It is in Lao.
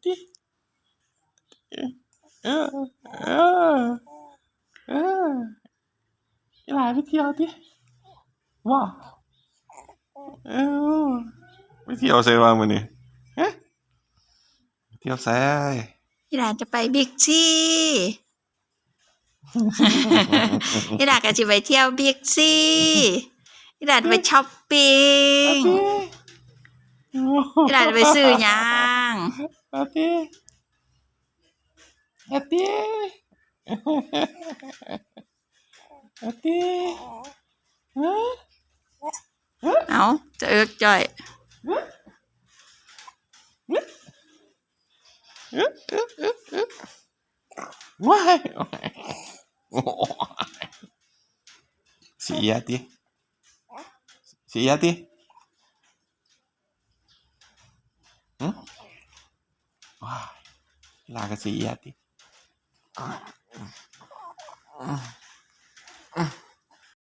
ຕິ ເອີ ເອີ ເອີ ອີຫຼ້າໄປທ່ຽວຕິ ວ້າ ເອີ ໄປທ່ຽວໃສວະມື້ນີ້ ຮະ ໄປທ່ຽວໃສ? ອີຫຼ້າຈະໄປບິກຊີ ອີຫຼ້າກໍຊິໄປທ່ຽວບິກຊີ ອີຫຼ້າຈະໄປຊັອບປິງ ອາຕິ ອີຫຼ້າຈະໄປຊື້ຫຍັງ? ອາຕິ ອາຕິ ອາຕິ ຮະ ເອົ້າ ຈະເອິກຈ້ອຍ ວ້າຍ ຊິເອຍຕິ ຊິເອຍຕິ ຫຶ ວ້າຍ ລາກະຊິເອຍຕິ.